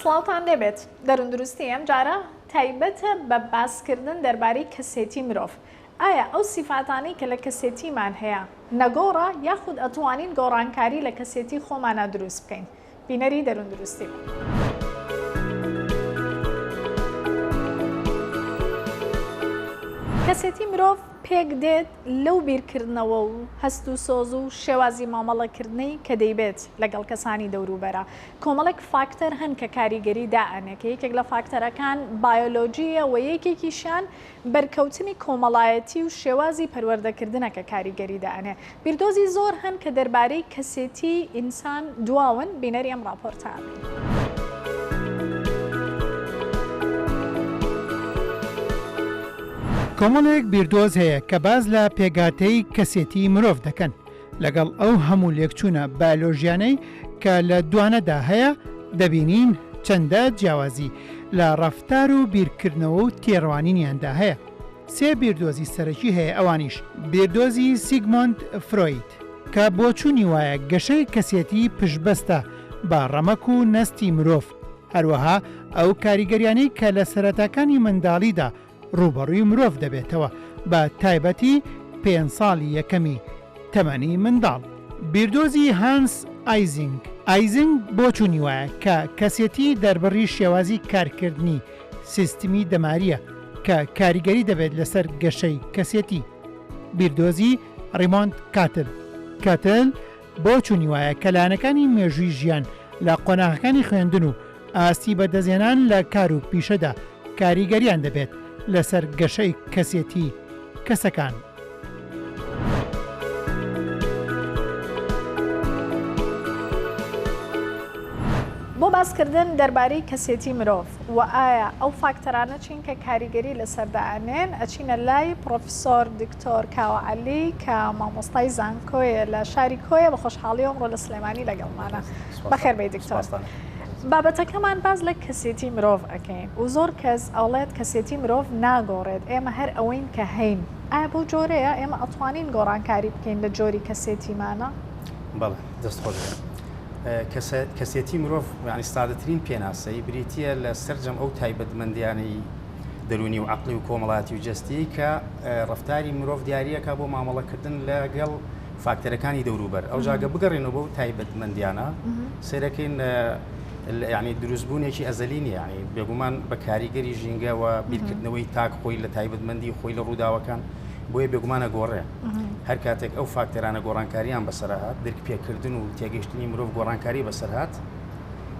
سڵاوتان لێبێت دەروندروستی ئەم جارە تایبەتە بە باسکردن دەربارەی کەسێتی مرۆڤ ئایا ئەو سیفاتانەی کە لە کەسێتیمان هەیە نەگۆڕە یاخود ئەتوانین گۆڕانکاری لە کەسێتی خۆمانا دروست بکەین؟ بینەری دەروندروستی بن. کەسێتی مرۆڤ پێک دێت لەو بیرکردنەوە و هەست و سۆز و شێوازی مامەڵەکردنەی کە دەیبێت لەگەڵ کەسانی دەوروبەرا. کۆمەڵێک فاکتەر هەن کە کاریگەری دائەنێ کە یەکێک لە فاکتەرەکان بایۆلۆجییە و یەکێکیشیان بەرکەوتنی کۆمەڵایەتی و شێوازی پەروەردەکردنە کە کاریگەری دائەنێ. بیردۆزی زۆر هەن کە دەربارەی کەسێتی ئینسان دواون، بینەری ئەم ڕاپۆرتە ئەبین. کۆمەڵێک بیردۆز هەیە کە باس لە پێکهاتەی کەسێتی مرۆڤ دەکەن، لەگەڵ ئەو هەموو لێکچوونە بایۆلۆژیانەی کە لە دوانەدا هەیە، دەبینین چەندە جیاوازی لە ڕەفتار و بیرکردنەوە و تێڕوانینیاندا هەیە. سێ بیردۆزی سەرەکی هەیە ئەوانیش. بیردۆزی سیگمۆند فرۆید، کە بۆچوونی وایە گەشەی کەسێتی پشتبەستە بە ڕەمەک و نەستی مرۆڤ، هەروەها ئەو کاریگەریانەی کە لە سەرەتاکانی منداڵیدا ڕووبەڕووی مرۆڤ دەبێتەوە بە تایبەتی پێنج ساڵی یەکەمی تەمەنی منداڵ. بیردۆزی هانس ئایزینگ، ئایزنگ بۆچوونی وایە کە کەسێتی دەربڕی شێوازی کارکردنی سیستمی دەمارییە کە کاریگەری دەبێت لەسەر گەشەی کەسێتی. بیردۆزی ڕیمۆند کاتل، کاتل بۆچوونی وایە کە لایەنەکانی مێژووی ژیان لە قۆناغەکانی خوێندن و ئاستی بەدەستهێنان لە کار و پیشەدا کاریگەریان دەبێت لەسەر گەشەی کەسێتی کەسەکان. بۆ باسکردن دەربارەی کەسێتی مرۆڤ و ئایا ئەو فاکتەرانە چین کە کاریگەری لەسەر دائەنێن ئەچینە لای پڕۆفیسۆر دکتۆر کاوە عەلی کە مامۆستای زانکۆیە لە شاری کۆیە بە خۆشحاڵیەوە ئەمڕۆ لە سلێمانی لەگەڵمانە. بەخێر بێی دکتۆر. بابەتەکەمان باس لە کەسێتی مرۆڤ ئەکەین و زۆر کەس ئەڵێت کەسێتی مرۆڤ ناگۆڕێت ئێمە هەر ئەوەین کە هەین ئایا بەو جۆرەیە ئێمە ئەتوانین گۆڕانکاری بکەین لە جۆری کەسێتیمانە؟ بەڵێ دەست خۆش بێت. کەسێتی مرۆڤ یانی سادەترین پێناسەی بریتییە لە سەرجەم ئەو تایبەتمەندیانەی دەروونی و عەقڵی و کۆمەڵایەتی و جەستەیی کە ڕەفتاری مرۆڤ دیارییەکە بۆ مامەڵەکردن لەگەڵ فاکتەرەکانی دەوروبەر ئەوجا گە بگەڕێنەوە بەو تایبەتمەندیانە سەیرەکەین یعنی دروستبوونێکی ئەزەلی نییە یعنی بێگومان بە کاریگەری ژینگە و بیرکردنەوەی تاک خۆی لە تایبەتمەندی خۆی لە ڕووداوەکان بۆیە بێگومانە گۆڕێ هەر کاتێک ئەو فاکتەرانە گۆڕانکاریان بەسەر هات درک پێکردن و تێگەیشتنی مرۆڤ گۆڕانکاری بەسەر هات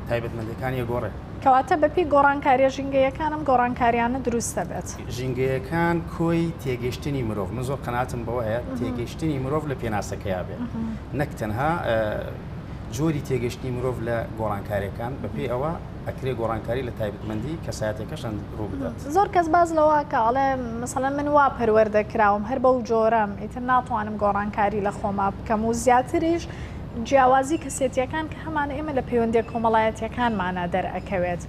تایبەتمەندەکانی ئەگۆڕێ. کەواتە بەپێی گۆڕانکاریە ژینگەیەکان ئەم گۆڕانکاریانە دروست دەبێت. ژینگەیەکان کۆی تێگەیشتنی مرۆڤ، من زۆر قەناعەتم بەوە هەیە تێگەیشتنی مرۆڤ لە پێناسەکەیا بێ نەک تەنها جۆری تێگەیشتنی مرۆڤ لە گۆڕانکاریەکان، بەپێی ئەوە ئەکرێ گۆڕانکاری لە تایبەتمەندی کەسایەتەکەشان ڕوو بدات. زۆر کەس باس لەوە ئەکا ئەڵێ مەسەلەن من وا پەروەردە کراوم هەر بەو جۆرەم ئیتر ناتوانم گۆڕانکاری لە خۆما بکەم و زیاتریش جیاوازی کەسێتیەکان کە هەمانە ئێمە لە پەیوەندیە کۆمەڵایەتیەکانمانا دەرئەکەوێت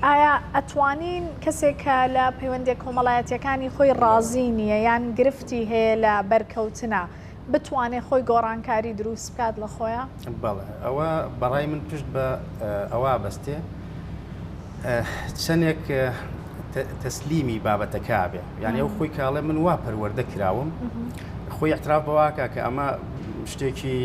ئایا ئەتوانین کەسێک کە لە پەیوەندیە کۆمەڵایەتیەکانی خۆی ڕازی نییە یان گرفتی هەیە لە بەرکەوتنا بتوانێت خۆی گۆڕانکاری دروست بکات لە خۆیا؟ بەڵێ ئەوە بەڕای من پشت بە ئەوە ئەبەستێ چەندێک تەسلیمی بابەتەکە بێ یعنی ئەو خۆی کاڵێ من وا پەروەردە کراوم خۆی اعتراف بەواکە کە ئەمە شتێکی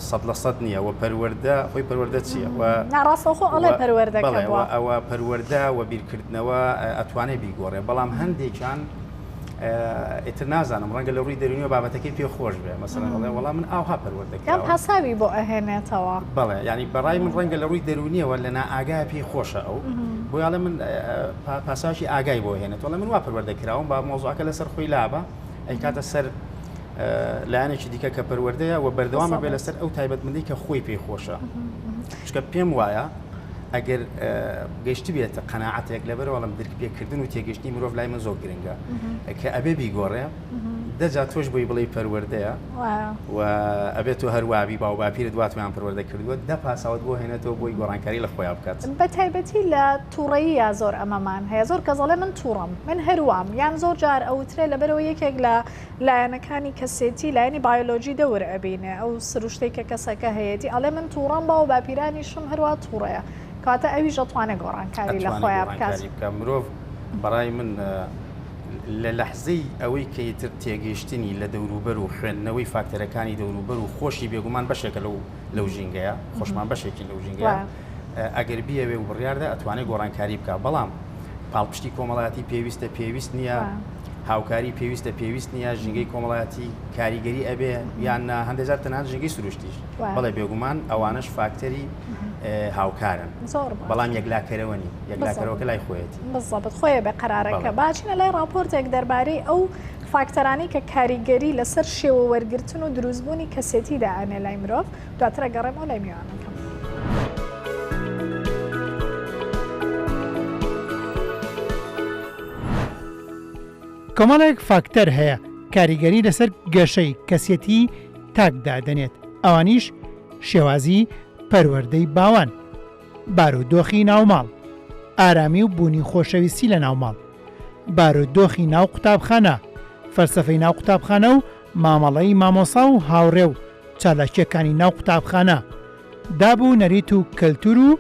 سەد لە سەد نییە و پەروەردە خۆی پەروەردە چییە و ناڕاستەوخۆ ئەڵێ پەروەردەکە بووە. ئەوە پەروەردە و بیرکردنەوە ئەتوانێ بیگۆڕێ بەڵام هەندێکیان ئیتر نازانم ڕەنگە لە ڕووی دەروونیەوە بابەتەکەی پێ خۆش بێ مەسەلەن ئەڵێ وەڵا من ئاوها پەروەردە یان کراوم پاساوی بۆ ئەهێنێتەوە. بەڵێ یانی بەڕای من ڕەنگە لە ڕووی دەروونیەوە لە نائاگا پێی خۆشە ئەو بۆیە ئەڵێ من پاساوێکی ئاگای بۆ هێنێتەوە ئەڵێ من وا پەروەردە کراوم با مەوزوعەکە لەسەر خۆی لابا ئەیکاتە سەر لایەنێکی دیکە کە پەروەردەیە و بەردەوامە بێ لەسەر ئەو تایبەتمەندی کە خۆی پێی خۆشە چونکە پێم وایە ئەگەر گەشتبێتە قەناعەتێک لەبەر وەڵم درک پێکردن و تێگەشتنی مرۆڤ لای من زۆر گرنگە کە ئەبێ بیگۆڕێ دەجا تۆش بۆی بڵێ پەروەردەیە و ئەبێت تۆ هەروابی باو باپیرت واتویان پەروەردە کردووە دە پاساوت بۆ هێنێتەوە بۆی گۆڕانکاری لە خۆیان بکات. بە تایبەتی لە توڕەییا زۆر ئەمەمان هەیە زۆر کەس ئەڵێ من توڕەم من هەروام یان زۆر جار ئەوترێ لەبەرئەوەی یەکێک لە لایەنەکانی کەسێتی لایەنی بایۆلۆجی دەور ئەبینێ ئەو سروشتەی کە کەسەکە هەیەتی ئەڵێ من توڕەم باو باپیرانیشم هەروا توڕەیە. کەواتە ئەویش ئەتوانێت گۆڕانکاری لە ئەتوانێت خۆیا بکات. گۆڕانکاری بکات. مرۆڤ بەڕای من لە لەحزەی ئەوەی کە ئیتر تێگەیشتنی لە دەوروبەر و خوێندنەوەی فاکتەرەکانی دەوروبەر و خۆشی بێگومان بەشێکە لەو لەو ژینگەیە، خۆشمان بەشێکین لەو ژینگەیە، ئەگەر بیەوێ و بڕیاردا ئەتوانێت گۆڕانکاری بکات، بەڵام پاڵپشتی کۆمەڵایەتی پێویستە پێویست نییە، هاوکاری پێویستە پێویست نییە، ژینگەی کۆمەڵایەتی کاریگەری ئەبێ یان نا، هەندێک جار تەنانەت ژینگەی سروشتیش. بەڵێ بێگومان ئەوانەش فاکتەری هاوکارن، بەڵام یەکلاکەرەوە نین، یەکلاکەرەوەکە لای خۆیەتی. بالضبط خۆیە بێ قەرارەکە. با چینە لای ڕاپۆرتێک دەربارەی ئەو فاکتەرانەی کە کاریگەری لەسەر شێوە وەرگرتن و دروستبوونی کەسێتی دائەنێ لای مرۆڤ، دواتر ئەگەڕێمەوە لای میوانەکەم. کۆمەڵێک فاکتەر هەیە کاریگەری لەسەر گەشەی کەسێتی تاک دادەنێت، ئەوانیش شێوازی پەروەردەی باوان، بارودۆخی ناوماڵ، ئارامی و بوونی خۆشەویستی لە ناوماڵ، بارودۆخی ناو قوتابخانە، فەلسەفەی ناو قوتابخانە و مامەڵەی مامۆسا و هاوڕێ و چالاکییەکانی ناو قوتابخانە، داب و نەریت و کەلتور و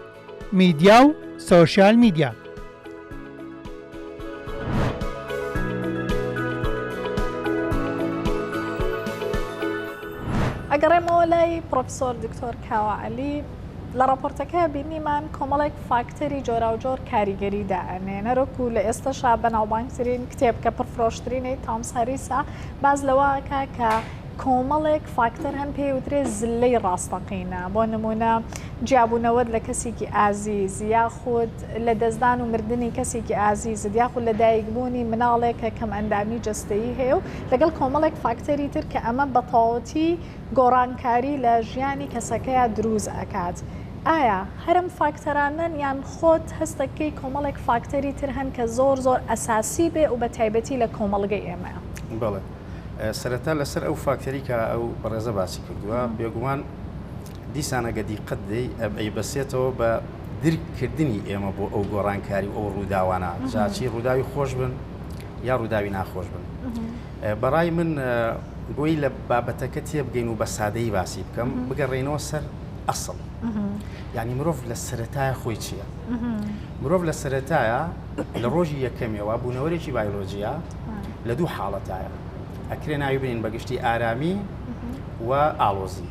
میدیا و سۆشیال میدیا. ئەگەڕێمەوە لای پرۆفیسۆر دکتۆر کاوە عەلی، لە ڕاپۆرتەکە بینیمان کۆمەڵێک فاکتەری جۆراوجۆر کاریگەری دائەنێن، هەروەکو لە ئێستەشا بەناوبانگترین کتێب کە پڕفرۆشترینەی تامس هاریسە باس لەوە ئەکا کە کۆمەڵێک فاکتەر هەن پێی وترێ زلەی ڕاستەقینە، بۆ نموونە جیابوونەوەت لە کەسێکی ئازیز یاخود لەدەستدان و مردنی کەسێکی ئازیزت یاخود لەدایکبوونی مناڵێک کە کەمئەندامی جەستەیی هەیە و لەگەڵ کۆمەڵێک فاکتەری تر کە ئەمە بەتەواوەتی گۆڕانکاری لە ژیانی کەسەکەیا دروست ئەکات. ئایا هەر ئەم فاکتەرانەن یان خۆت هەستەکەی کۆمەڵێک فاکتەری تر هەن کە زۆر زۆر ئەساسی بێ و بەتایبەتی لە کۆمەڵگەی ئێمەیا؟ بەڵێ. سەرەتا لەسەر ئەو فاکتەری کە ئەو بەڕێزە باسی کردووە، بێگومان دیسان ئەگە دیقەت دەی ئەیبەسێتەوە بە درک کردنی ئێمە بۆ ئەو گۆڕانکاری و ئەو ڕووداوانە، جا چی ڕووداوی خۆش بن یا ڕووداوی ناخۆش بن. بەڕای من بۆی لە بابەتەکە تێبگەین و بە سادەیی باسی بکەم، بگەڕێینەوە سەر ئەسڵ. یعنی مرۆڤ لە سەرەتایە خۆی چییە؟ مرۆڤ لە سەرەتایە لە ڕۆژی یەکەمیەوە بوونەوەرێکی بایۆلۆجیە لە دوو حاڵەتایە ئەکرێ ناوی بنین بە گشتی ئارامی و ئاڵۆزی.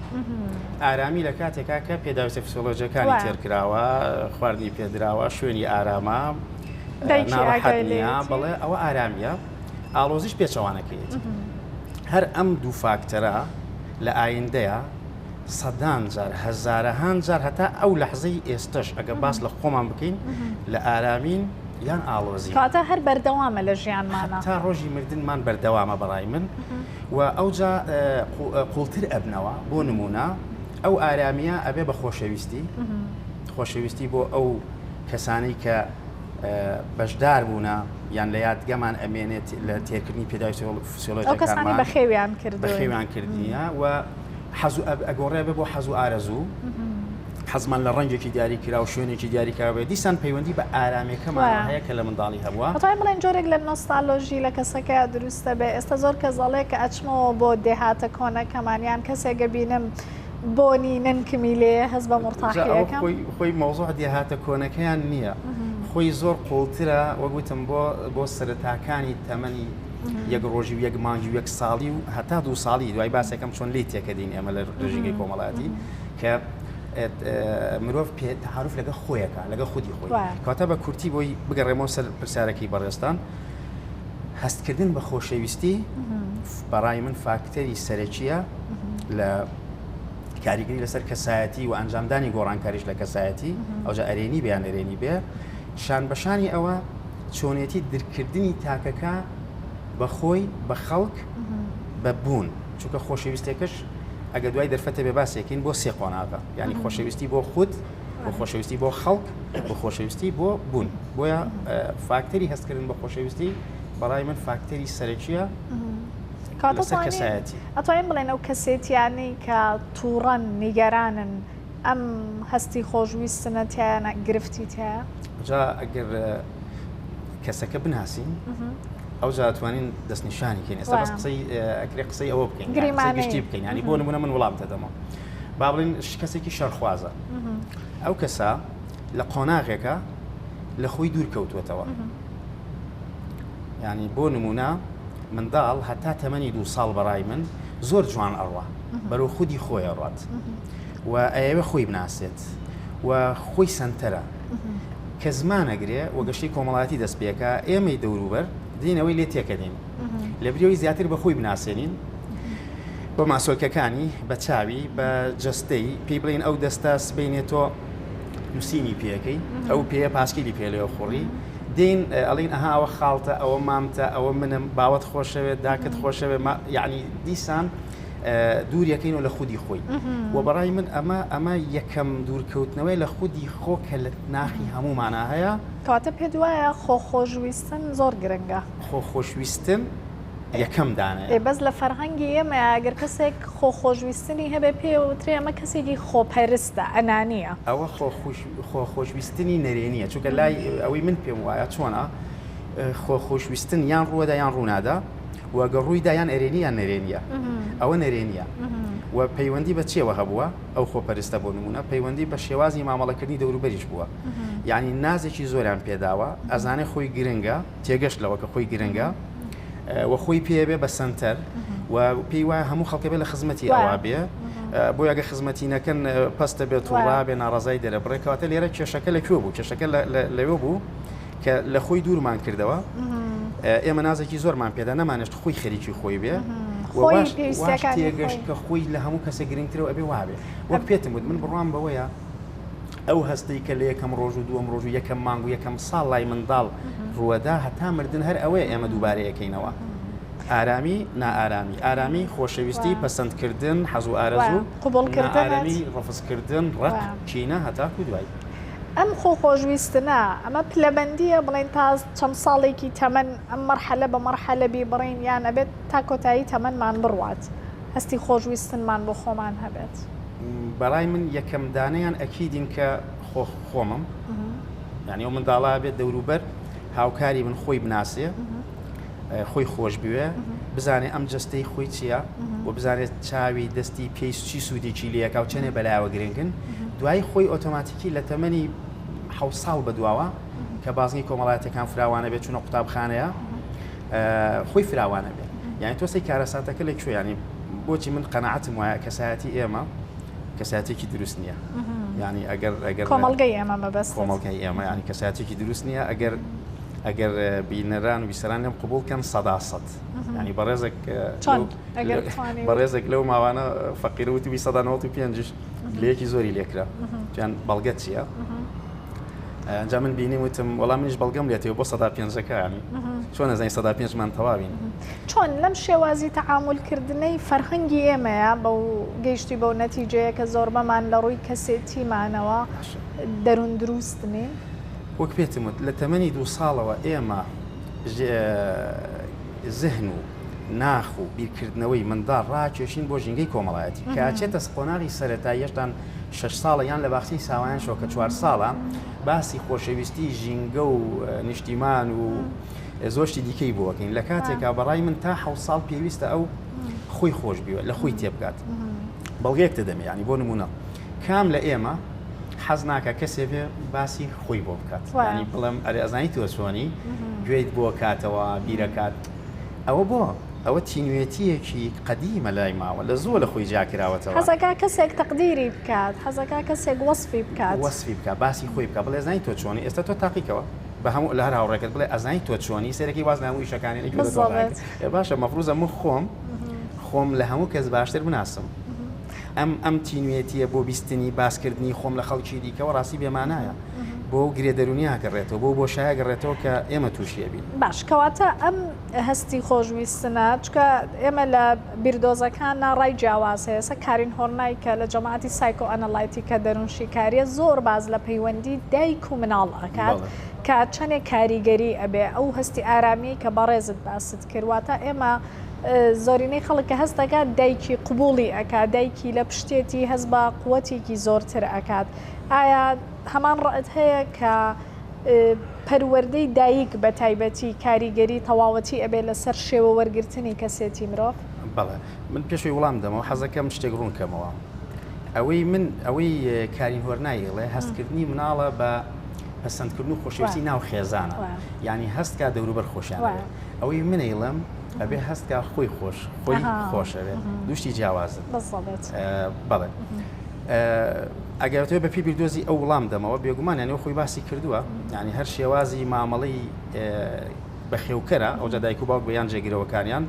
ئارامی لە کاتێکا کە پێداویستە فسیۆلۆژیەکانی تێرکراوە، خواردنی پێدراوە، شوێنی ئارامە، ناڕەحەت نییە، بەڵێ ئەوە ئارامیە. ئاڵۆزیش پێچەوانەکەیەتی. هەر ئەم دوو فاکتەرە لە ئایندەیە سەدان جار هەزارەهان جار هەتا ئەو لەحزەی ئێستەش ئەگە باس لە خۆمان بکەین لە ئارامین یان ئاڵۆزی. کەواتە هەر بەردەوامە لە ژیانمانا. هەتا ڕۆژی مردنمان بەردەوامە بەڕای من و ئەوجا قوڵتر ئەبنەوە بۆ نمونە ئەو ئارامیە ئەبێ بە خۆشەویستی خۆشەویستی بۆ ئەو کەسانەی کە بەشدار بوونە یان لە یادگەمان ئەمێنێت لە تێرکردنی پێداویستە فسیۆلۆژیەکانمان بەخێویان کردووین بەخێویان کردنیە و حەز و ئەگۆڕێ بێ بۆ حەز و ئارەزوو حەزمان لە ڕەنگێکی دیاری کرا و شوێنێکی دیاری کرا بێ دیسان پەیوەندی بە ئارامیەکەمان هەیە کە لە منداڵی هەبووە. ئەتوانین بڵێین جۆرێک لە نۆستالۆژی لە کەسەکەیا دروستە بێ ئێستا زۆر کەس ئەڵێ کە ئەچمەوە بۆ دێهاتە کۆنەکەمان یان کەسێک ئەبینم بۆنی نەنکمی لێیە هەست بە مورتاحی ئەکەم. خۆی مەوزوع دێهاتە کۆنەکەیان نییە خۆی زۆر قوڵترە وەک وتم بۆ بۆ سەرەتاکانی تەمەنی یەک ڕۆژی و یەک مانگی و یەک ساڵی و هەتا دوو ساڵی دوای باسێکم چۆن لی تێکەدین ئێمە لە ژینگەی کۆمەڵایەتی کە مرۆڤ پێ تەعارف لەگە خۆیەکە لەگە خودی خۆی کاتە بە کورتی بۆی بگەڕێمەوە سەر پرسیارەکەی بەڕێزتان هەستکردن بە خۆشەویستی بەڕای من فاکتەری سەرەکیە لە کاریگەری لەسەر کەسایەتی و ئەنجامدانی گۆڕانکاریش لە کەسایەتی ئەوجا ئەرێنی بیان ئەرێنی بێ شان بەشانی ئەوە چۆنێتی درککردنی تاکەکە بە خۆی، بە خەڵک، بە بوون. چونکە خۆشەویستیەکەش ئەگەر دوای دەرفەتە بێ باسێکین بۆ سێ قۆناغە. یعنی خۆشەویستی بۆ خود، بۆ خۆشەویستی بۆ خەڵک، بۆ خۆشەویستی بۆ بوون. بۆیە فاکتەری هەستکردن بە خۆشەویستی بەڕای من فاکتەری سەرەکیە لەسەر کەسایەتی. ئەتوانین بڵێن ئەو کەسێتیانەی کە تووڕەن، نیگەرانن، ئەم هەستی خۆشویستنە تیایانە گرفتی تیایە؟ جا ئەگەر کەسەکە بناسین ئەوجا توانین دەستنیشانی کەین ئێستا بەس قسەی ئەکرێ قسەی ئەوە بکەین گشتی بکەین ینی بۆ نمونە من وڵام دەدەمەوە با بڵین کەسێکی شەرخوازە ئەو کەسە لە قۆناغێکە لە خۆی دوور کەوتووەتەوە. یانی بۆ نموونە منداڵ هەتا تەمەنی دوو ساڵ بەڕای من زۆر جوان ئەڕوا بەرەو خودی خۆی ئەڕات و ئەیەوێ خۆی بناسێت و خۆی سەنتەرە کە زمانەگرێ و گەشتەی کۆمەڵایەتی دەست پێکا ئێمەی دەوروبەر دێنەوەی لێ تێکەدەین لە بریەوەی زیاتر بە خۆی بناسێنین بە ماسۆلکەکانی بە چاوی بە جەستەی پێی بڵین ئەو دەستە سبینێ تۆ نووسینی پێەکەی ئەو پێیە پاسکیلی پێ لێ خوڕی دین ئەڵین ئەها ئەوە خاڵتە ئەوە مامتە ئەوە منم باوەت خۆشەوێت داکت خۆشەوێ یعنی دیسان دووریەکەینەوە لە خودی خۆی و بەڕای من ئەمە ئەمە یەکەم دوورکەوتنەوەی لە خودی خۆ کە لە ناخی هەمومانە هەیە. کەواتە پێت وایە خۆ خۆشویستن زۆر گرنگە؟ خۆ خۆشویستن یەکەم دانەیە. ئێ بەس لە فەرهەنگی ئێمەیا گەر کەسێک خۆ خۆشویستنی هەبێ پێی ئەوترێ ئەمە کەسێکی خۆپەرستە، ئەنانییە. ئەوە خۆ خۆ خۆشویستنی نەرێنییە چونکە لای ئەوەی من پێم وایە چۆنە خۆ خۆشویستن یان ڕووەدا یان ڕوونادا و گەر ڕوویدا یان ئەرێنی یان نەرێنییە ئەوە نەرێنییە و پەیوەندی بە چیەوە هەبووە ئەو خۆپەرستە بۆ نمونە پەیوەندی بە شێوازی مامەڵەکردنی دەوروبەریش بووە یعنی نازێکی زۆریان پێداوە ئەزانێ خۆی گرنگە تێگەشت لەوە کە خۆی گرنگە و خۆی پێ بێ بە سنتەر و پێی وایە هەموو خەڵکە بێ لە خزمەتی ئەوە بێ بۆ یاگە خزمەتی نەکەن پەستە بێت و ڕابێ ناڕزای دەرە بڕێکەواتە لێرە کێشەکە لە کوێ بوو کێشەکە لەوێ بوو کە لە خۆی دوورمان کردەوە ئێمە نازێکی زۆرمان پێدا نەمانێشت خۆی خەریکی خۆی بێ تێگەشت کە خۆی لە هەموو کەسە گرنگترەوە ئەبێ وابێ وەک پێتم وت من بڕوام بەوەیە ئەو هەستەی کە لە یەکەم ڕۆژ و دووەم ڕۆژ و یەکەم مانگ و یەکەم ساڵ لای منداڵ ڕووەدا هەتا مردن هەر ئەوەیە ئێمە دووبارەیەکەینەوە ئارامی نائارامی ئارامی خۆشەویستی پەسەندکردن حەز و ئارەزوو قبوڵکردنی ڕەفزکردن ڕق کینە هەتاکو دوایی. ئەم خۆ خۆشویستنە ئەمە پلەبەندییە بڵێین تا چەند ساڵێکی تەمەن ئەم مەرحەلە بە مەرحەلە بیبڕین یان ئەبێت تا کۆتایی تەمەنمان بڕوات هەستی خۆشویستنمان بۆ خۆمان هەبێت؟ بەڕای من یەکەم دانەیان ئەکیدین کە خۆ خۆمم یانی ئەو منداڵە بێت دەوروبەر هاوکاری بن خۆی بناسێ خۆی خۆش بوێ بزانێ ئەم جەستەی خۆی چییە و بزانێت چاوی دەستی پێی چی سوودێکی لەکە و چەنێ بەلایەوە گرنگن دوایی خۆی ئۆتۆماتیکی لە تەمەنی حە ساڵ بەدواوە کە بازنی کۆمەڵاتەکان فراوانە بێت چونە قوتابخانەیە خۆی فراوانە بێت یعنی تۆسی کارەساتەکە لە کوێ ینی بۆچی من قەنەعەتم وایە کەسایەتی ئێمە کەساتێکی دروست نییە ینی ئەگەر ئەگەر کۆمەڵگەی ئێمە مەبەست کۆمەڵگەی ئێمە ینی کەساتێکی دروست نییە ئەگەر ئەگەر بینەران و بیسەران لێم قبوڵ کەن سەدا سەد ینی بەڕێزێک بەڕێزێک لەو ماوانە فەقیر وتبی سەدا 95 لەیەکی زۆری لێکرا یان بەڵگە چییە؟ ئەنجا من بینیم وتم وەڵام منیش بەڵگەم لێتەوە بۆ سەدا پێنجەکان چۆن ئەزانی سەدا پێنجمان تەواوین چۆن لەم شێوازی تەعامولکردنەی فەرهەنگی ئێمەیە بەو گەیشتی بەو نەتیجەیە کە زۆربەمان لە ڕووی کەسێتیمانەوە دەروون دروست نین؟ وەک پێتم وت لە تەمەنی دوو ساڵەوە ئێمە زهن و ناخ و بیرکردنەوەی منداڵ ڕاکێشین بۆ ژینگەی کۆمەڵایەتی کە ئەچێتە قۆناغی سەرەتایی هێشتان شەش ساڵە یان لە باخچەی ساوایان شەوە کە چوار ساڵە باسی خۆشەویستی ژینگە و نیشتیمان و زۆر شتی دیکەی بۆکەین لە کاتێکا بەڕای من تا حەوت ساڵ پێویستە ئەو خۆی خۆش بیوە لە خۆی تێبگات بەڵگەیەک دەدەمێ ینی بۆ نمونە کام لە ئێمە حەز ناکا کەسێ بێ باسی خۆی بۆ بکات ینی بڵێم ئەرێ ئەزانی تۆ چۆنی گوێیت بۆ کاتەوە بیرەکات ئەوە بۆ ئەوە تینوێتیەکی قەدیمە لای ماوە لە زۆر لە خۆی جیاکراوەتەوە حەزەکا کەسێک تەقدیری بکات حەزەکا کەسێک وەسفی بکات وەسفی بکات باسی خۆی بکات بڵێ ئەزانی تۆ چۆنی ئێستا تۆ تاقیکەوە بە هەموو لە هەر هاوڕێکت بڵێ ئەزانی تۆ چۆنی سەرەکی واز لە هەموو ئیشەکانی لە گوێ باشە مەفروزە من خۆم خۆم لە هەموو کەس باشتر بناسم ئەم ئەم تینوێتیە بۆ بیستنی باسکردنی خۆم لە خەڵکی دیکەوە ڕاستی بێمانایە بۆ گرێ دەرونی ئەگەڕێتەوە بۆ بۆشایە گەڕێتەوە کە ئێمە تووشی ئەبین. باش کەواتە ئەم هەستی خۆشویستنە چونکە ئێمە لە بیردۆزەکاننا ڕای جیاواز هەیە سە کارین هۆرنای کە لە جەماعەتی سایکۆ ئەنەلایتیکە دەروونشیکاریە زۆر باس لە پەیوەندی دایک و مناڵ ئەکات کە چەنێک کاریگەری ئەبێ ئەو هەستی ئارامیەی کە بەڕێزت باست کرد واتە ئێمە زۆرینەی خەڵک کە هەست دەکات دایکی قبوڵی ئەکات دایکی لە پشتێتی هەست بە قوتێکی زۆرتر ئەکات ئایا هەمان ڕەئت هەیە کە پەروەردەی دایک بە تایبەتی کاریگەری تەواوەتی ئەبێ لەسەر شێوە وەرگرتنی کەسێتی مرۆڤ؟ بەڵێ من پێشەوەی وڵام دەمەوە حەزەکەم شتێک ڕوون کەمەوە. ئەوەی من ئەوەی کارین هۆرنای ئەڵێ هەستکردنی مناڵە بە پەسەندکردن و خۆشەویستی ناو خێزانە یعنی هەستکا دەوروبەر خۆشیان ئەوەی من ئەیڵێم ئەبێ هەستکا خۆی خۆش خۆی خۆشەوێ دوشتی جیاوازن بەڵێ ئەگەر تۆ بە پێی بیردۆزی ئەو وڵام دەمەوە بێگومان یعنی خۆی باسی کردووە یعنی هەر شێوازی مامەڵەی بەخێوکەرە ئەوجا دایک و باوک بە یان جێگرەوەکانیان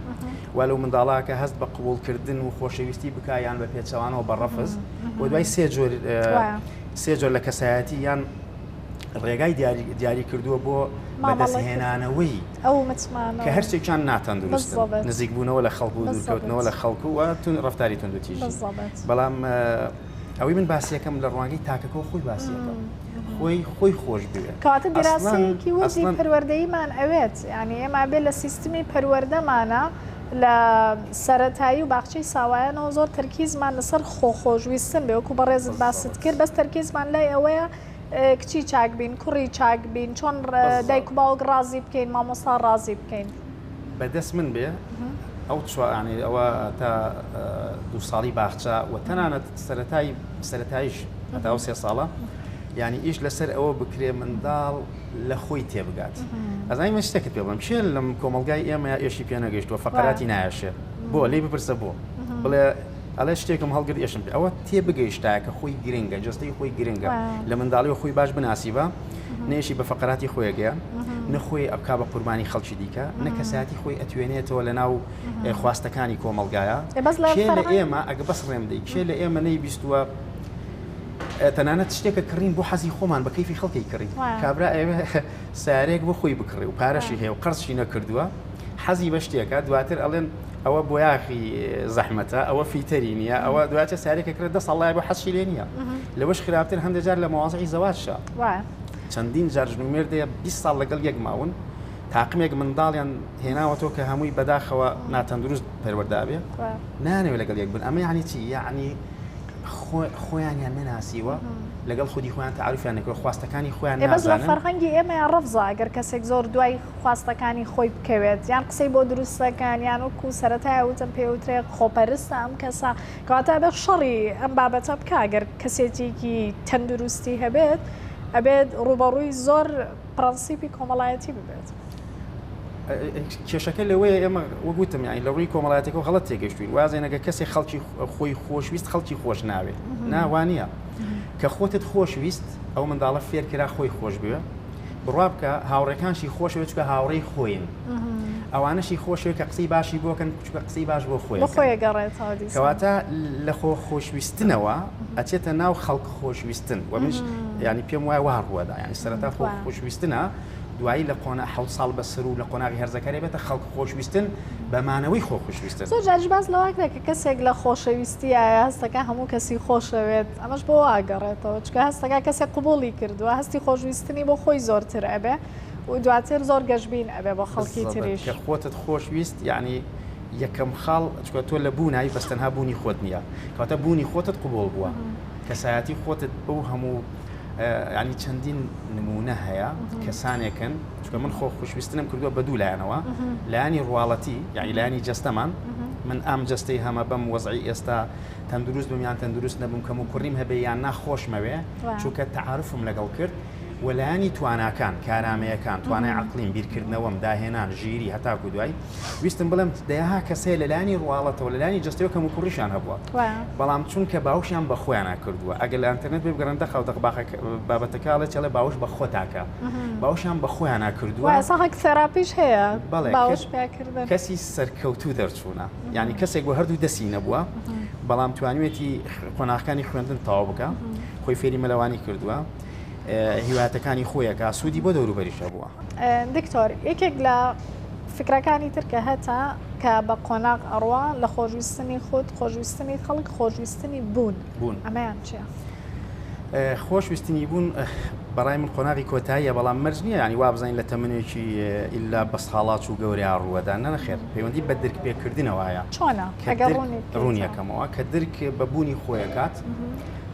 وا لەو منداڵە کە هەست بە قبوڵکردن و خۆشەویستی بکا یان بە پێچەوانەوە بە ڕەفز و دوای سێ جۆر سێ جۆر لە کەسایەتی یان ڕێگای دیاری کردووە بۆ بەدەستهێنانەوەی ئەو متمانە کە هەرسێکیان ناتەندروست نزیکبوونەوە لە خەڵک و دوورکەوتنەوە لە خەڵک و ڕفتاری توندوتیژی بەڵام ئەوەی من باسیەکەم لە ڕوانگەی تاکەکەەوە خۆی باسیەکەم خۆی خۆی خۆش بوێ. کەواتە دیراسەیەکی وردی پەروەردەییمان ئەوێت، یانی ئێمە ئەبێ لە سیستمی پەروەردەمانا لە سەرەتایی و باخچەی ساوایانەوە زۆر تەرکیزمان لەسەر خۆ خۆشویستن بێ وەکو بەڕێزت باست کرد بەس تەرکیزمان لای ئەوەیە کچی چاک بین کوڕی چاک بین چۆن دایک و باوک ڕازی بکەین مامۆستا ڕازی بکەین. بەدەست من بێ ئەو چوانی ئەوە تا دوو ساڵی باخچە و تەنانەت سەرەتای سەرەتایش هەتا ئەو سێ ساڵە یعنی ئیش لەسەر ئەوە بکرێ منداڵ لە خۆی تێبگات ئەزانی من شتێکت پێ بڵێم کێ لەم کۆمەڵگای ئێمە ئێشی پێ نەگەیشتووە فەقەراتی نایەشێ بۆ لێی بپرسە بۆ بڵێ ئەڵێ شتێکم هەڵگرت ئێشم پێ ئەوە تێ بگەیشتایە کە خۆی گرنگە جەستەی خۆی گرنگە لە منداڵیەوە خۆی باش بناسی بە نەیشی بە فەقەراتی خۆیەگەیە نە خۆی ئەبکا بە قوربانی خەڵکی دیکە نە کەسایەتی خۆی ئەتوێنێتەوە لە ناو خواستەکانی کۆمەڵگایە کێ لە ئێمە ئەگە بەس ڕێم دەی کێ لە ئێمە نەیبیستووە تەنانەت شتێکە کڕین بۆ حەزی خۆمان بە کەیفی خەڵکی کڕین کابرا ئەوێ سارێک بۆ خۆی بکڕی و پارەشی هەیە و قەرزشی نەکردووە حەزی بە شتێکە دواتر ئەڵێن ئەوە بۆیاخی زەحمەتە ئەوە فیتەری نییە ئەوە دواتر سارێکە کرد دە ساڵ لای بۆ حەزشی لێ نییە لەوەش خراپتر هەندێک جار لە مەوازعی زەواجشە چەندین جار ژن و مێردەیە 20 ساڵ لەگەڵ یەک ماون تاقمێک منداڵیان هێناوەتەوە کە هەمووی بەداخەوە ناتەندروست پەروەردە بێ نانەوێت لەگەڵ یەک بن ئەمە یعنی چی یعنی خۆیانیان نەناسیوە لەگەڵ خودی خۆیان تعریفیان نەکردوە خواستەکانی خۆیان نازانن. بەس لە فەرهەنگی ئێمەیا ڕەفزە ئەگەر کەسێک زۆر دوای خواستەکانی خۆی بکەوێت یان قسەی بۆ دروست دەکەن یان وەکو سەرەتای وتم پێ وترێ خۆپەرستە ئەم کەسە کەواتە ئەبێت شەڕی ئەم بابەتە بکا گەر کەسێتیکی تەندروستی هەبێت ئەبێت ڕووبەڕووی زۆر پرەنسیپی کۆمەڵایەتی ببێت. کێشەکە لەوەیە ئێمە وەک وتم یانی لە ڕووی کۆمەڵایەتەکە غەڵەت تێگەشتوین وازێنەگە کەسێک خەڵکی خۆی خۆشویست خەڵکی خۆش ناوێت ناوانە کە خۆتت خۆشویست ئەو منداڵە فێرکرا خۆی خۆش بوێ بڕوا بکە هاوڕێکانشی خۆشەوێت چکە هاوڕێی خۆین ئەوانەشی خۆشەوێت کە قسەی باشی بۆکەن چکە قسەی باش بۆ خۆی کەواتە لە خۆ خۆشویستنەوە ئەچێتە ناو خەڵک خۆشویستن و منش ینی پێم وایە وا ڕووەدا ینی سەرەتا خۆ خۆشویستنە دوایی لە قۆنا حەوت ساڵ بەسەر و لە قۆناغی هەرزەکاری بێتە خەڵک خۆشویستن بە مانەوەی خۆ خۆشویستن. زۆر جاریش باس لەوە کرا کە کەسێک لە خۆشەویستیایە هەستەکا هەموو کەسی خۆشەوێت ئەمەش بۆ وا ئەگەڕێتەوە چونکە هەستەکا کەسێک قبوڵی کردووە هەستی خۆشویستنی بۆ خۆی زۆرتر ئەبێ و دواتر زۆر گەشبین ئەبێ بۆ خەڵکی تریش. کە خۆتت خۆش ویست یەعنی یەکەم خاڵ چونکە تۆ لە بوونای بەس تەنها بوونی خۆت نییە کەواتە بوونی خۆتت قبوڵ بووە کەسایەتی خۆتت بەو هەموو یانی چەندین نمونە هەیە کەسانێکن چونکە من خۆ خوشویستنم کردووە بە دوو لایەنەوە لایەنی ڕواڵەتی یعنی لایەنی جەستەمان من ئەم جەستەی هەمە بەم وەزعی ئێستا تەندروست بم یان تەندروست نەبووم کەم و کوڕیم هەبێ یان ناخۆشمەوێ چونکە تەعارفم لەگەڵ کرد و لایەنی تواناکان کارامەیەکان توانای عقلیم بیرکردنەوەم داهێنان ژیری هەتاکو دوای ویستم بڵێم دەیەها کەس هەیە لە لایەنی ڕواڵەتەوە لە لایەنی جەستەوە کەموکوڕیشیان هەبووە بەڵام چونکە باوەشیان بە خۆیانا کردووە ئەگەر لە ئەنتەرنێت بێ بگەڕێن دەقاو دەق بابەتەکە ئەڵێ چڵێ باوەش بە خۆتاکە باوەشیان بە خۆیانا کردووە ئێستا هەک تێراپیش هەیە بەڵێ باوەش پێکردن کەسی سەرکەوتوو دەرچوونە یعنی کەسێک بۆ هەردوو دەستی نەبووە بەڵام توانیوێتی قۆناغەکانی خوێندن تەواو بکە خۆی فێری مەلەوانی کردووە هیوایەتەکانی خۆیەکە سوودی بۆ دەوروبەریش هەبووە. دکتۆر یەکێک لە فکرەکانی تر کە هەتە کە بە قۆناغ ئەڕوا لە خۆشویستنی خود، خۆشویستنی خەڵک، خۆشویستنی بوون، بوون. ئەمەیان چیە؟ خۆش ویستنی بوون بەڕای من قۆناغی کۆتاییە بەڵام مەرج نییە ینی وا بزانین لە تەمەنێکی ئللا بە ساڵاچ و گەورەیان ڕووەدا نەخێر پەیوەندی بە درک پێکردنەوە هەیە چۆنە ئەگەر ڕوونی ڕوونیەکەمەوە کە درک بە بوونی خۆیەکات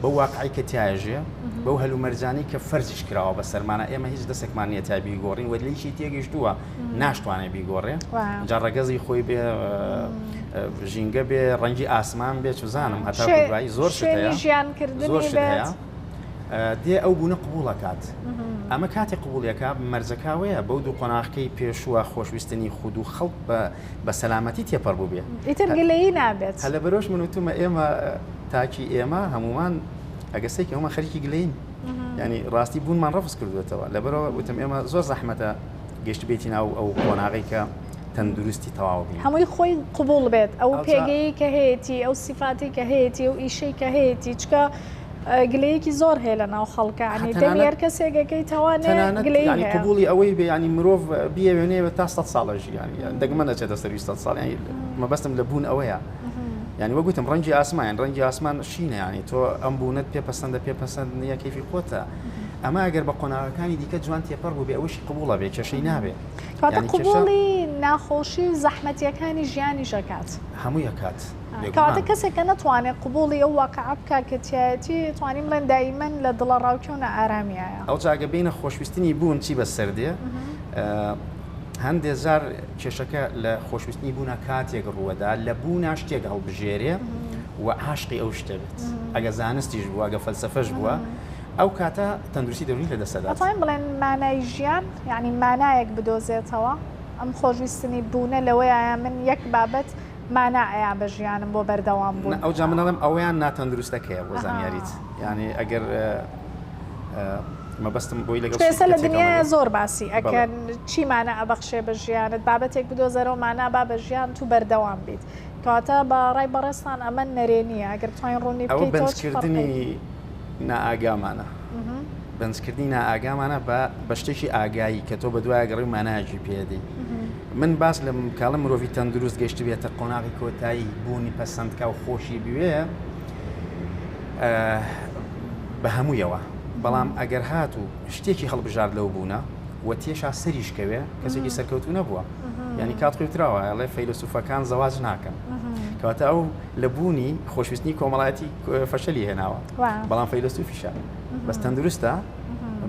بەو واقعی کە تیاژێ بەو هەلومەرجانی کە فەرزیش کراوە بە سەرمانە ئێمە هیچ دەستێکمان نییە تا بیگۆڕین وە لێیشی تێگەیشتووە ناشتوانێت بیگۆڕێ جا ڕەگەزی خۆی بێ ژینگە بێ ڕەنگی ئاسمان بێ چزانم هەتا دوایی زۆر شت هەیە ژیانکردنی زۆر شت هەیە دێ ئەو بوونە قبوڵەکات ئەمە کاتێ قبوڵیەکە مەرجەکاوەیە بەو دوو قۆناغکەی پێشووە خۆشویستنی خود و خەڵک بە بە سەلامەتی تێپەڕ بوو بێ ئیتر گلەیی نابێت هەلە بەرۆش من وتومە ئێمە تاکی ئێمە هەمومان ئەگە سێکی هەمومان خەریکی گلەین ینی ڕاستی بوونمان ڕەفز کردوێتەوە لەبەرەوە وتم ئێمە زۆر زەحمەتە گەشتبێتی ناو ئەو قۆناغی کە تەندروستی تەواو بین. هەمووی خۆی قبوڵ بێت ئەو پێگەیەی کە هەیەتی ئەو سیفاتەی کە هەیەتی ئەو ئیشەی کە هەیەتی چکە گلەیەکی زۆر هەیە لە ناو خەڵکە ینی دەمی هەر کەسێکەکەی تەوانێ گلەیی هەیە. قبوڵی ئەوەی بێ ینی مرۆڤ بیەوێ نەیەوێ تا 100 ساڵە ژیانی دەگمەن دەچێتە سەروی 100 ساڵ ینی مەبەستم لە بوون ئەوەیە یعنی وەک وتم ڕەنگی ئاسمان ڕەنگی ئاسمان شینە ینی تۆ ئەم بوونەت پێ پەسەندە پێ پەسەند نییە کەیفی خۆتە ئەمە ئەگەر بە قۆناغەکانی دیکە جوان تێپەڕ بوو بێ ئەوەشی قبوڵە بێ کێشەی نابێ. کەواتە قبوڵی ناخۆشی و زەحمەتیەکانی ژیانیش ئەکات. هەمووی ئەکات بێگومان. کەواتە کەسێک کە نەتوانێت قبوڵی ئەو واقعە بکات کە تیایەتی توانیم بڵێن دایمەن لە دڵەڕاوکێ و نائارامیایە. ئەوجا ئەگەر بێینە خۆشویستنی بوون چی بەسەر دێ؟ هەندێ جار کێشەکە لە خۆشویستنی بوونا کاتێک ڕووەدا لە بوونا شتێک هەڵبژێرێ و عاشقی ئەو شتە بێت ئەگە زانستیش بووە ئەگە فەلسەفەش بووە ئەو کاتە تەندروستی دەروونی لە دەست دەدات. ئەتوانین بڵێن مانای ژیان یانی مانایەک بدۆزێتەوە؟ ئەم خۆشویستنی بوونە لەوەیایە من یەک بابەت مانا ئەیا بە ژیانم بۆ بەردەوام بوون. نا ئەوجا من ئەڵێم ئەوەیان ناتەندروستەکەیە بۆ زانیاریت یانی ئەگەر مەبەستم بۆی لەگەڵ چونکە ئێستا لە دنیایا زۆر باسی ئەکەن چی مانا ئەبەخشێ بە ژیانت بابەتێک بدۆزەرەوە مانا با بە ژیانت و بەردەوام بیت کەواتە بە ڕای بەڕێزتان ئەمە نەرێنییە ئەگەر بتوانین ڕوونی ئەوە بکەیتەوە چ فەرقێک؟ بەنجکردنی نائاگامانە. بەنجکردنی نائاگامانە بە بە شتێکی ئاگایی کە تۆ بە دوای گەڕی و مانایەکی پێدەی. من باس لە کاڵە مرۆڤی تەندروست گەشتبێتە قۆناغی کۆتایی بوونی پەسەندکا و خۆشی بوێ بە هەموویەوە. بەڵام ئەگەر هاتوو شتێکی هەڵبژارد لەو بوونە و تێشا سەریش کەوێ کەسێکی سەرکەوتوو نەبووە. یعنی کات خۆی ئەڵێ فەیلەسوفەکان زەواج ناکەن. کەواتە ئەو لە بوونی خۆشویستنی کۆمەڵایەتی فەشەلی هێناوە بەڵام فەیلەسوفیشە بەس تەندروستە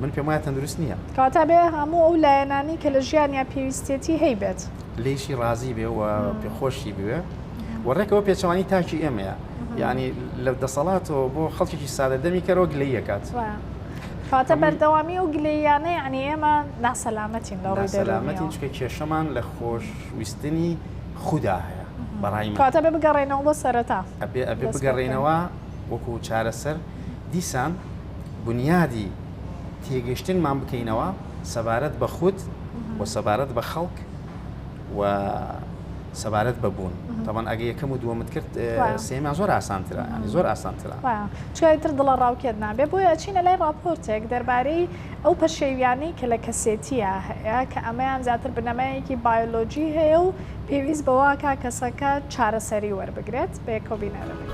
من پێم وایە تەندروست نییە. کەواتە ئەبێ هەموو ئەو لایەنانەی کە لە ژیانیا پێویستیەتی هەیبێت. لێیشی ڕازی بێ و پێخۆشی بوێ و ڕێکەوە پێچەوانی تاکی ئێمەیە یعنی لە دەسەڵاتەوە بۆ خەڵکێکی سادە دەمی کەرەوە گلەیی ئەکات. کەواتە بەردەوامی ئەو گلەییانە یعنی ئێمە ناسەلامەتین لە ڕووی دەروونیەوە. ناسەلامەتین چونکە کێشەمان لە خۆشویستنی خودا هەیە بەڕای من. کەواتە ئەبێ بگەڕێینەوە بۆ سەرەتا. ئەبێ ئەبێ بگەڕێینەوە وەکو چارەسەر دیسان بونیادی تێگەشتنمان بکەینەوە سەبارەت بە خود و سەبارەت بە خەڵک و سەبارەت بە بوون تەبەن ئەگە یەکەم و دووەمت کرد سێمیان زۆر ئاسانترە ینی زۆر ئاسانترە چای تر دڵە ڕاوکێت نابێ بۆیە ئەچینە لای ڕاپۆرتێک دەربارەی ئەو پەشێویانەی کە لە کەسێتیە هەیە کە ئەمەیان زیاتر بنەمایەکی بایۆلۆجی هەیە و پێویست بەوەکا کەسەکە چارەسەری وەربگرێت، بەیەکەوە بینەرەبین.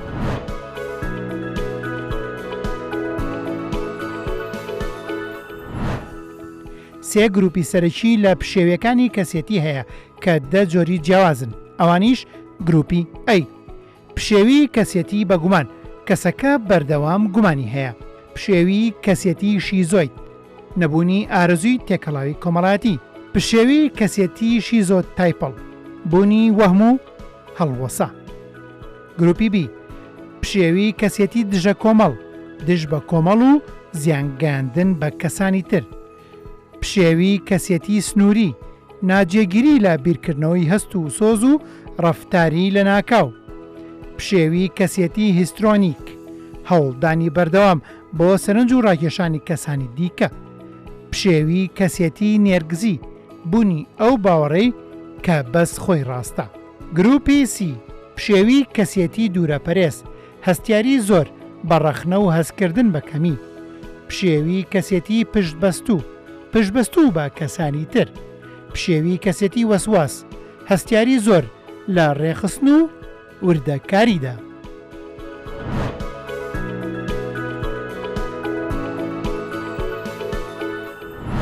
سێ گروپی سەرەکی لە پشێویەکانی کەسێتی هەیە کە دە جۆری جیاوازن ئەوانیش گروپی A. پشێوی کەسێتی بە گومان، کەسەکە بەردەوام گومانی هەیە. پشێوی کەسێتی شیزۆید، نەبوونی ئارەزووی تێکەڵاوی کۆمەڵایەتی. پشێوی کەسێتی شیزۆتایپڵ، بوونی وەهم و هەڵوەسە. گروپی بی، پشێوی کەسێتی دژە کۆمەڵ، دژ بە کۆمەڵ و زیانگەیاندن بە کەسانی تر. پشێوی کەسێتی سنووری، ناجێگیری لە بیرکردنەوەی هەست و سۆز و ڕەفتاری لەناکاو. پشێوی کەسێتی هیسترۆنیک، هەوڵدانی بەردەوام بۆ سەرنج و ڕاکێشانی کەسانی دیکە. پشێوی کەسێتی نێرگزی، بوونی ئەو باوەڕەی کە بەس خۆی ڕاستە. گرووپی سی، پشێوی کەسێتی دوورەپەرێز، هەستیاری زۆر بە ڕەخنە و هەستکردن بە کەمی. پشێوی کەسێتی پشتبەستوو، پشتبەستوو بە کەسانی تر. پشێوی کەسێتی وەسواس، هەستیاری زۆر لە ڕێکخستن و وردەکاریدا.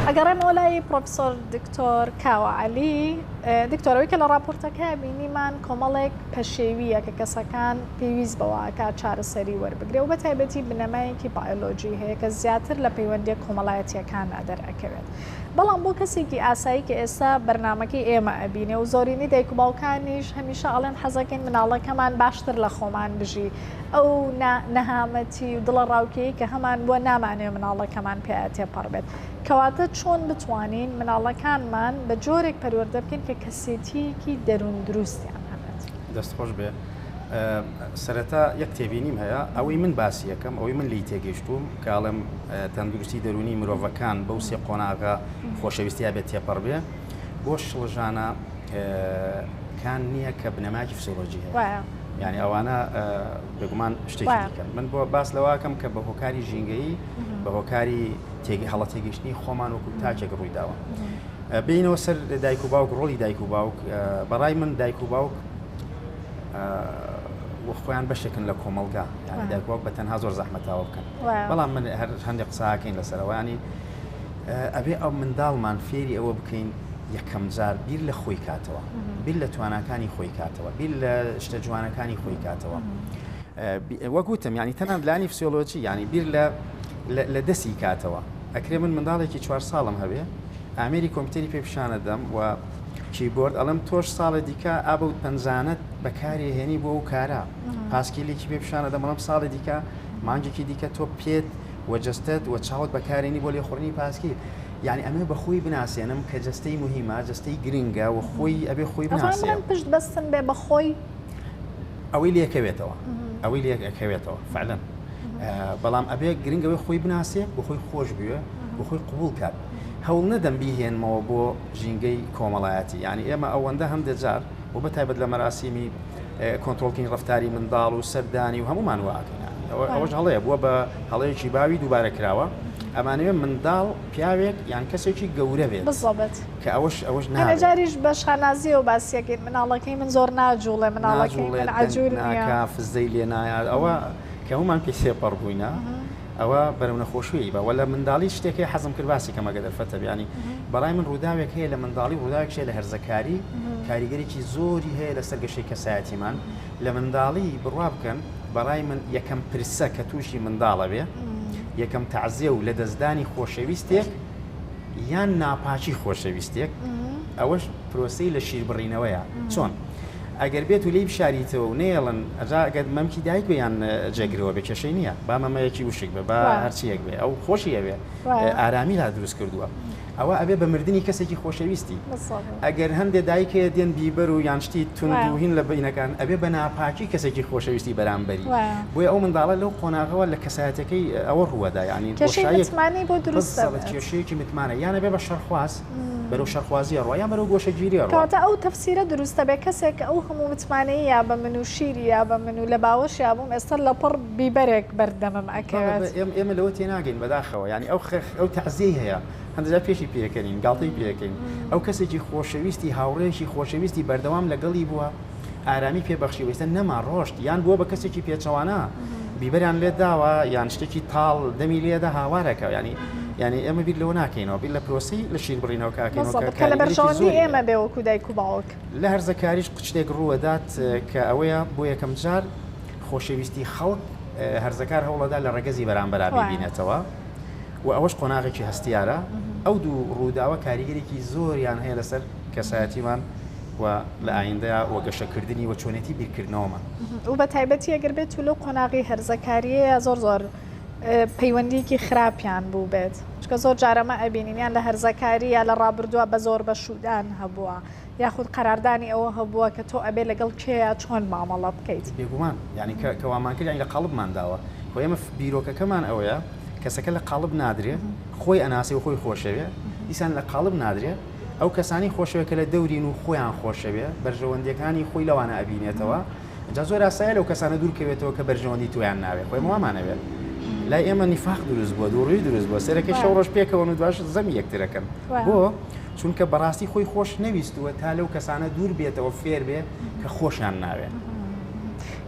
ئەگەڕێمەوە لای پرۆفیسۆر دکتۆر کاوە عەلی. دکتۆر ئەوەی کە لە ڕاپۆرتەکە بینیمان کۆمەڵێک پەشێوییە کە کەسەکان پێویست بەوە ئەکات چارەسەری وەربگرێ و بە تایبەتی بنەمایەکی بایۆلۆجی هەیە کە زیاتر لە پەیوەندییە کۆمەڵایەتییەکاندا دەرئەکەوێت. بەڵام بۆ کەسێکی ئاسایی کە ئێستا بەرنامەکەی ئێمە ئەبینێ و زۆرینەی دایک و باوکانیش هەمیشە ئەڵێن حەزەکەین مناڵەکەمان باشتر لە خۆمان بژی، ئەو نەهامەتی و دڵەڕاوکێی کە هەمان بووە نامانەوێ مناڵەکەمان پێیا تێپەڕ بێت. کەواتە چۆن بتوانین مناڵەکانمان بە جۆرێک پەروەردە بکەین کە کەسێتییەکی دەروون دروستیان هەبێت؟ دەست خۆش بێ. سەرەتا یەک تێبینیم هەیە، ئەوەی من باسی ئەکەم، ئەوەی من لێی تێگەیشتووم کە ئەڵێم تەندروستی دەروونی مرۆڤەکان بەو سێ قۆناغە خۆشەویستییا بێت تێپەڕ بێ، بۆ شڵەژانە کان نییە کە بنەمایەکی فسیۆلۆجی هەیە. یعنی ئەوانە بێگومان شتێکی دیکەن. من بۆ باس لەوەکەم کە بە هۆکاری ژینگەیی، بە هۆکاری هەڵە تێگەیشتنی خۆمان وەکو تاکێک ڕووی داوە. بینەوە سەر دایک و باوک، ڕۆڵی دایک و باوک، بەڕای من دایک و باوک وە خۆیان بەشێکن لە کۆمەڵگا، یعنی دایک و باوک بە تەنها زۆر زەحمەتاوە بکەن. بەڵام من هەر هەندێک قساکەین لەسەرەوە، ینی ئەبێ ئەو منداڵمان فێری ئەوە بکەین یەکەم جار بیر لە خۆی کاتەوە، بیر لە تواناکانی خۆی کاتەوە، بیر لە شتە جوانەکانی خۆی کاتەوە. وەک وتم یعنی تەنان لانی فسیۆلۆجی، یعنی بیر لە لە دەستی کاتەوە. ئەکرێ من منداڵێکی 4 ساڵم هەبێ ئامێری کۆمپیوتەری پێ پیشانەدەم و کیبۆرد، ئەڵێم تۆش ساڵێ دیکە ئابە و پەنجانەت بەکاری هێنی بۆ ئەو کارە، پاسکیلێکی پێ پیشانەدەم ئەڵێم ساڵێ دیکە مانگێکی دیکە تۆ پێت و جەستەت و چاوت بەکارێنی بۆ لێخوڕینی پاسکیل. یعنی ئەمێ بە خۆی بناسێنم کە جەستەی مهمە، جەستەی گرنگە و خۆی ئەبێ خۆی بناسێ. ئەتوانم پشت بەستن بێ بە خۆی؟ ئەوەی لێکەوێتەوە، ئەوەی لێکەوێتەوە فعلەن. بەڵام ئەبێ گرنگ ئەوەی خۆی بناسێ و خۆی خۆش بوێ و خۆی قبوڵ کات. هەوڵ نەدەم بیهێنمەوە بۆ ژینگەی کۆمەڵایەتی. یعنی ئێمە ئەوەندە هەندێک جار و بە تایبەت لە مەراسیمی کۆنترۆڵکردنی ڕەفتاری منداڵ و سەردانی و هەمومان واکەین. ئەوەش هەڵەیە، بووە بە هەڵەیەکی باوی دووبارە کراوە. ئەمانەوێ منداڵ پیاوێک یان کەسێکی گەورە بێت. بالضبط. کە ئەوەش ئەوەش نابێت. هەنێ جاریش بە شانازیەوە باسیەکەین مناڵەکەی من زۆر ناجوڵێ، مناڵەکەی من عەجول نییە. ناجوڵێ، دەنگ ناکا، فزەی لێ نایات. ئەوە کە هەمومان پێی تێپەڕ بووینە، ئەوە بەرەو نەخۆشیی بە. وە لە منداڵی شتێک هەیە حەزم کرد باسی کەم ئەگەر دەرفەتە بێ. یانی بەڕای من ڕووداوێک هەیە لە منداڵی و ڕووداوێکش هەیە لە هەرزەکاری، کاریگەرێکی زۆری هەیە لەسەر گەشەی کەسایەتیمان. لە منداڵی بڕوا بکەن بەڕای من یەکەم پرسە کە تووشی منداڵە بێ، یەکەم تەعزیە و لەدەستدانی خۆشەویستێک یان ناپاکی خۆشەویستێک، ئەوەش پرۆسەی لە شیربڕینەوەیە. چۆن؟ ئەگەر بێت و لێی بشاریتەوە و نەیەڵن، ئەجا ئەگەر مەمکی دایک بێ یان جێگرەوە بێ کێشەی نییە، با مەمەیەکی وشک بێ، با هەرچییەک بێ، ئەو خۆشی ئەوێ، ئارامی لا دروست کردووە. ئەوە ئەبێ بە مردنی کەسێکی خۆشەویستی. ئەگەر هەندێ دایک هەیە دێن بیبەر و یان شتی توند و هین لە بینەکان، ئەبێ بە ناپاکی کەسێکی خۆشەویستی بەرامبەری. بۆیە ئەو منداڵە لەو قۆناغەوە لە کەسایەتەکەی ئەوە ڕووەدا، یعنی کێشەی متمانەی بۆ دروست دەبێت. کێشەیەکی متمانە، یان ئەبێ بە شەڕخواز، بەرەو شەڕخوازی ئەڕوا، یان بەرەو گۆشەگیری ئەڕوا. کەواتە ئەو تەفسیرە دروست دەبێت، کەسێک کە ئەو هەموو متمانەی یا بە من و شیری یا بە من و لە باوەشیا بووم، ئێستا لەپڕ بیبەرێک بەر دەمم ئەکەوێت. ئێمە لەوە تێناگەین بەداخەوە، یعنی ئەو تەعزیەی هەیە هەندێک جار پێشی پێکەنین، گاڵتەی پێکەین. ئەو کەسێکی خۆشەویستی، هاوڕێیەکی خۆشەویستی بەردەوام لەگەڵی بووە، ئارامی پێبەخشی و ئێستا نەما، ڕۆشت، یان بووە بە کەسێکی پێچەوانە، بیبەریان لێ داوە، یان شتێکی تاڵ دەمی لێدا هاوارەکە. ینی یعنی ئێمە بیر لەوە ناکەینەوە، بیر لە پرۆسەی لە شیر بڕینەوە کاکەینەوە کە لە بەرژەوەندی ئێمە بێ وەکو دایک و باوک. لە هەرزەکاریش شتێک ڕووەدات کە ئەوەیە بۆ یەکەم جار خۆشەویستی خەڵک هەرزەکار هەوڵەدا لە ڕەگەزی بەرامبەرا بیبینێتەوە و ئەوەش قۆناغێکی هەستیارە. ئەو دوو ڕووداوە کاریگەرێکی زۆریان هەیە لەسەر کەسایەتیمان و لە ئایندەیا و گەشەکردنی و چۆنێتی بیرکردنەوەمان. و بە تایبەتی ئەگەر بێت و لەو قۆناغی هەرزەکارییەیا زۆر زۆر پەیوەندییەکی خراپیان بووبێت، چونکە زۆر جار ئەمە ئەبینین یان لە هەرزەکاری یا لە ڕابردووە بە زۆر بەشوودان هەبووە یاخود قەراردانی ئەوە هەبووە کە تۆ ئەبێ لەگەڵ کێیا چۆن مامەڵە بکەیت. بێگومان یانی کە کە وامان کرد یانی لە قاڵبمان داوە. خۆ ئێمە بیرۆکەکەمان ئەوەیە کەسەکە لە قاڵب نادرێ، خۆی ئەناسێ و خۆی خۆشەوێ، دیسان لە قاڵب نادرێ، ئەو کەسانەی خۆشەوێ کە لە دەورین و خۆیان خۆشەوێ، بەرژەوەندییەکانی خۆی لەوانە ئەبینێتەوە، جا زۆر ئاسایە لەو کەسانە دوور کەوێتەوە کە بەرژەوەندی تۆیان ناوێ، خۆ ئێمە وامانەوێ. لای ئێمە نیفاق دروست بووە، دووڕووی دروست بووە، سەرەکەی شەو ڕۆژ پێکەوەن و دواش زەمی یەکترەکەن. بۆ؟ چونکە بەڕاستی خۆی خۆش نەویستووە تا لەو کەسانە دوور بێتەوە فێر بێ کە خۆشیان ناوێ.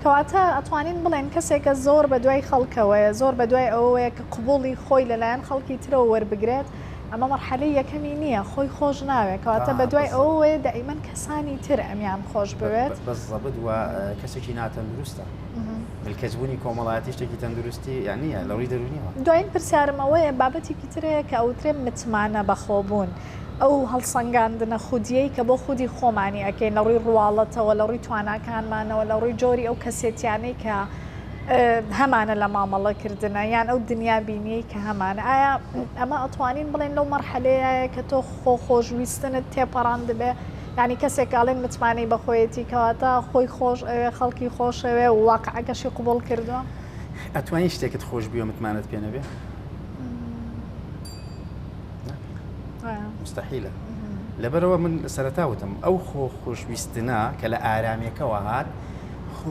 کەواتە ئەتوانین بڵێین کەسێکە زۆر بە دوای خەڵکەوەیە، زۆر بە دوای ئەوەیە کە قبوڵی خۆی لەلایەن خەڵکی ترەوە وەربگرێت، ئەمە مەرحەلەی یەکەمی نییە خۆی خۆش ناوێت کەواتە بە دوای ئەوەیە دائیمەن کەسانی تر ئەمیان خۆش بوێت. بزەبت و کەسێکی ناتەندروستە. ملکەچبوونی کۆمەڵایەتی شتێکی تەندروستی یان نییە لە ڕووی دەروونیەوە. دوایین پرسیارم ئەوەیە بابەتێکی تر هەیە کە ئەوترێ متمانە بەخۆبوون ئەو هەڵسەنگاندنە خودیەی کە بۆ خودی خۆمانی ئەکەین لە ڕووی ڕواڵەتەوە لە ڕووی تواناکانمانەوە لە ڕووی جۆری ئەو کەسێتیانەی کە هەمانە لە مامەڵە کردنە یان ئەو دنیا بینیەی کە هەمانە ئایا ئەمە ئەتوانین بڵێن لەو مەرحەلەیە کە تۆ خۆ خۆشویستنت تێپەڕاندبێ یانی کەسێک کە ئەڵێن متمانەی بە خۆیەتی کەواتە خۆی خۆش ئەوێ خەڵکی خۆش ئەوێ و واقعەکەشی قبوڵ کردووە. ئەتوانی شتێکت خۆش بوێ متمانەت پێ نەبێ؟ مستحیلە لەبەرەوە من سەرەتا وتم ئەو خۆ خۆشویستنە کە لە ئارامیەکەوە هات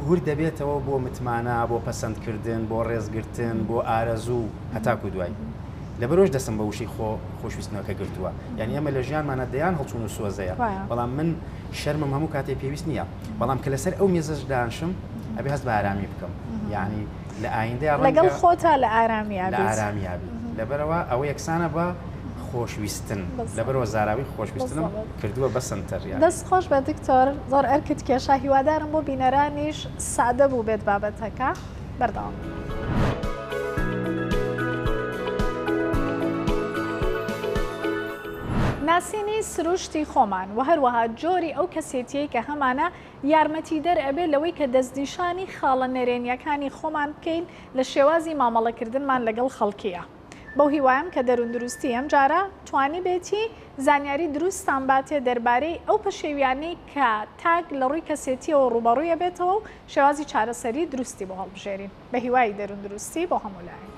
هور دەبێتەوە بۆ متمانە بۆ پەسەندکردن بۆ ڕێزگرتن بۆ ئارەزوو هەتاکو دوای لەبەرەوەش دەستم بە وشەی خۆ خۆشویستنەکە گرتووە یعنی ئێمە لە ژیانمانە دەیان هەڵچوون و سۆزەیە بەڵام من شەرمم هەموو کاتێ پێویست نییە بەڵام کە لەسەر ئەو مێزەش دانشم ئەبێ هەست بە ئارامی بکەم یعنی لە ئایندەیا ڕەنگە لەگەڵ خۆتا لە ئارامییا لە بیت. ئارامییا بیت لەبەرئەوە ئەوە یەکسانە بە خۆشویستن لەبەرئەوە زاراوەی خۆشویستنم کردووە بە سەنتەر یانی. دەست خۆش بێت دکتۆر زۆر ئەرکت کێشا هیوادارم بۆ بینەرانیش سادە بووبێت بابەتەکە بەردەوام بن. ناسینی سروشتی خۆمان و هەروەها جۆری ئەو کەسێتیەی کە هەمانە یارمەتیدەر ئەبێت لەوەی کە دەستنیشانی خاڵە نەرێنیەکانی خۆمان بکەین لە شێوازی مامەڵەکردنمان لەگەڵ خەڵکیە. بەو هیوایەم کە دەرووندروستی ئەمجارە توانیبێتی زانیاری دروستتان باتێ دەربارەی ئەو پەشێویانەی کە تاک لە ڕووی کەسێتیەوە ڕووبەڕووی ئەبێتەوە و شێوازی چارەسەری دروستی بۆ هەڵبژێرین. بە هیوای دەرووندروستی بۆ هەموو لایەک.